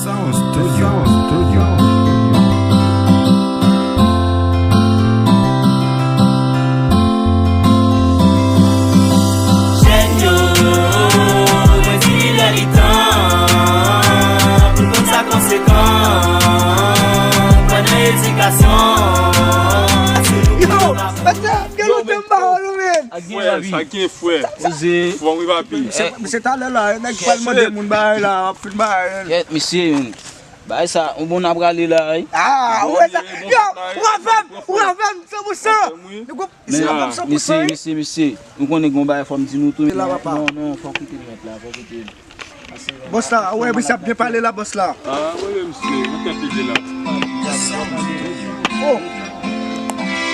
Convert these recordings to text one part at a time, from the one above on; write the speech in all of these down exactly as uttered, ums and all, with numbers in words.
Sound Studio. Sound Studio. Jèn yo, mwen di li lè li tan pou n konn sa konsekan, pran nan edikasyon. Yo, mesye, gen lontan m pa wè nou, men. Ak gen lavi. Sa gen frè. Poze. Fò wi, papi. Se, se talè la, nèg pral mande moun bagay la, ap fin bagay. Kèt, mesye, men. Bagay sa, yon bon n ap rale la, wi. Ah, ou wè sa? Yo, ou avè m, ou avè m, san pou san. Nou gon, isi la, fè m san pou san, wi. Mesye, mesye, mesye, nou konnen gon bagay fò m di nou tou. Non, non, fò kite l nèt la, fò kite l. Bòs la, ou wè, misye ap byen pale la, bòs la. Ah, wi, wi, mesye, nou kèt li la. Oh.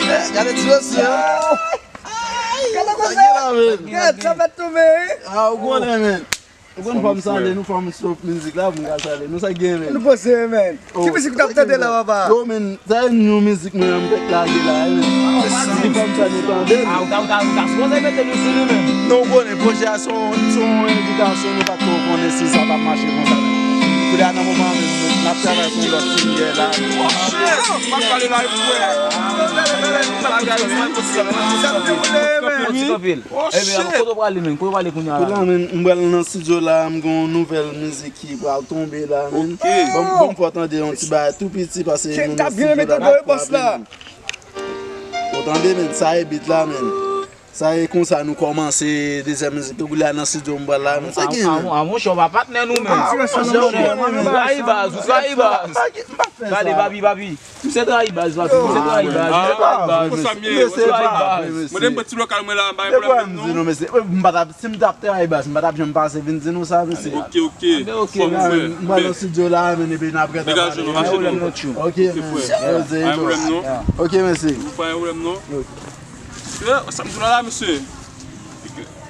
Eh, gade ti mesye. Gade kòman sa. Kèt, sa fèt tonbe, wi. Ah, ou konnen, men. Ou konn fò m salye nou, fò m stop mizik la pou m ka salye nou, sa k gen, men? Nou poze, men. Ki mizik ou t ap tande la, papa? Yo, men, sa e new mizik mwen an m fèk lage la, men. Di fò m salye nou tande. Ah, ou ta, ou ta, ou ta sipoze mete nou sou li, men. Non, ou konnen, pwojè a se yon, se yon envitasyon, nou pa t ko konnen si sa t ap mache konsa, men. Kounye a nan moman, men, n ap travay sou yon lòt single la. M ap pale la, frè. Bagay, wi. Sa ap dewoule, men. Ebyen, kote w prale, men? Kote w prale kounye a la? Kounye a, men, m pral nan estidyo la, m gen yon nouvèl mizik ki pral tonbe la, men. Ok. Ban m, ban m fè w tande yon ti bagay tou piti, paske nou nan estidyo la, n ap frape, men. Ou tande, men, sa e beat la, men. Sa e konsa nou kòmanse dezyèm mizik tou, kounye a nan estidyo m pral la, men. Sa gen, men. A, a, a, monchè, w pa patnè nou, men. Ou trayi baz, ou trayi baz. Gade, papi, papi. Misye trayi baz, papi. Misye trayi baz. Misye trayi baz. Konsa m ye, konsa m ye. Mwen menm ti lokal mwen la, m pa gen pwoblèm non. M pa t ap, si m t ap trayi baz, m pa t ap janm pase vin di nou sa, mesye. Ok, ok. Ok, men. M pral nan estidyo la, men, epi n ap rete pale. Degaje nou, mache nou. Ok, men. Pa gen pwoblèm non. Ok, mesye. Pa gen pwoblèm non. Yo, sa m di w la, mesye.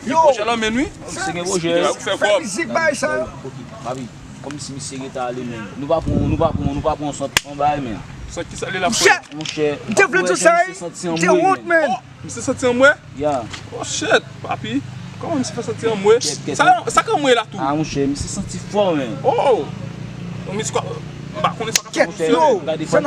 Yo! Pwojè lan men wi. Misye gen pwojè. Misye gen pwojè. Fè mizik bay sa. Papi, kòmsi misye rete ale, men. Nou pa pran, nou pa pran, nou pa pran sant anba, men. Sant ki sa li la, frè? Monchè, m te vle di sa, wi. M te wont, men. Oh, misye santi anmwe? Ya. Oh, shit, papi. Kòman misye fè santi anmwe? Sa, sa k anmwe la tou? Ah, monchè, misye santi fò, men. Oh! Yon mizik, m pa konnen sa k ap fè. Monchè, gade, fò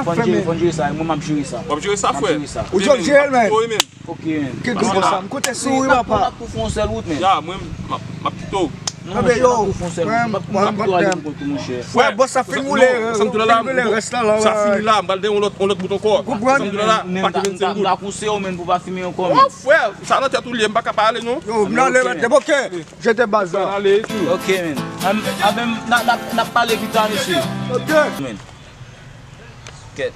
n jere sa, mwen m ap jere sa. W ap jere sa, frè? Ou jere l, men. Ok, men. Kèlkeswa sa, m konte sou ou, papa. N ap tou fè yon sèl wout, men. Ya, mwen, m ap, m ap kite w. Non, monchè, n ap tou fè yon sèl wout. M ap, m ap kite w ale pou kont ou, monchè. Frè, bòs sa fin woule, fin woule rès la, la. Sa fini la, m pral dèyè yon lòt, yon lòt bout ankò. Ou konprann? Sa m di w la, pa ka vin di m gout. M ta pouse w, men, pou w pa fimen ankò, men. Oh, frè, sa nan tèt ou li ye, m pa ka pa ale, non. Yo, m nan le, ok, men. Jete baz la. Ok, men. An, an, men, n a, n a, n ap pale pita, mesye. Ok. Men. Kèt.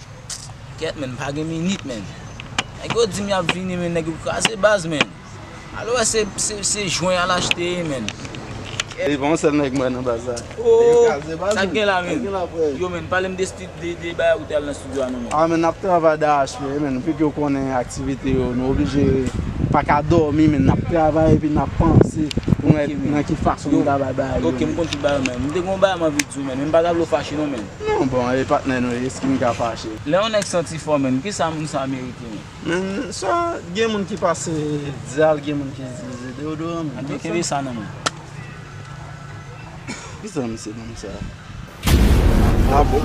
Kèt, men, pa gen minit, men. Nèg yo di m y ap vini, men nèg yo kraze baz, men. Alò, se, se, se jwen al achte, men. E pa yon sèl nèg m wè nan baz la. Oh, nèg yo kraze baz, sa k gen la, men? Sa k gen la, frè? Yo, men, pale m de sti-, de, de bagay ou te al nan estidyo a non, men. Ah, men, n ap travay dèyè H P, men, pi ke w konnen aktivite yo, nou oblije pa ka dòmi, men, n ap travay epi n ap panse pou n wè nan ki fason nou ta bay bagay yo, men. Ok, m konn tout bagay, men. M te gen yon bagay m anvi di w, men, men m pa ta vle w fache non, men. Non, bon, e patnè nou ye, èske m ka fache? Lè yon nèg santi fò, men, kisa moun sa merite, men? Men, sa, gen moun ki pase Dial, gen moun ki itilize deodoran, men. Anben, kenbe sa nan men. Kisa misye ban m sa? Ah, bon.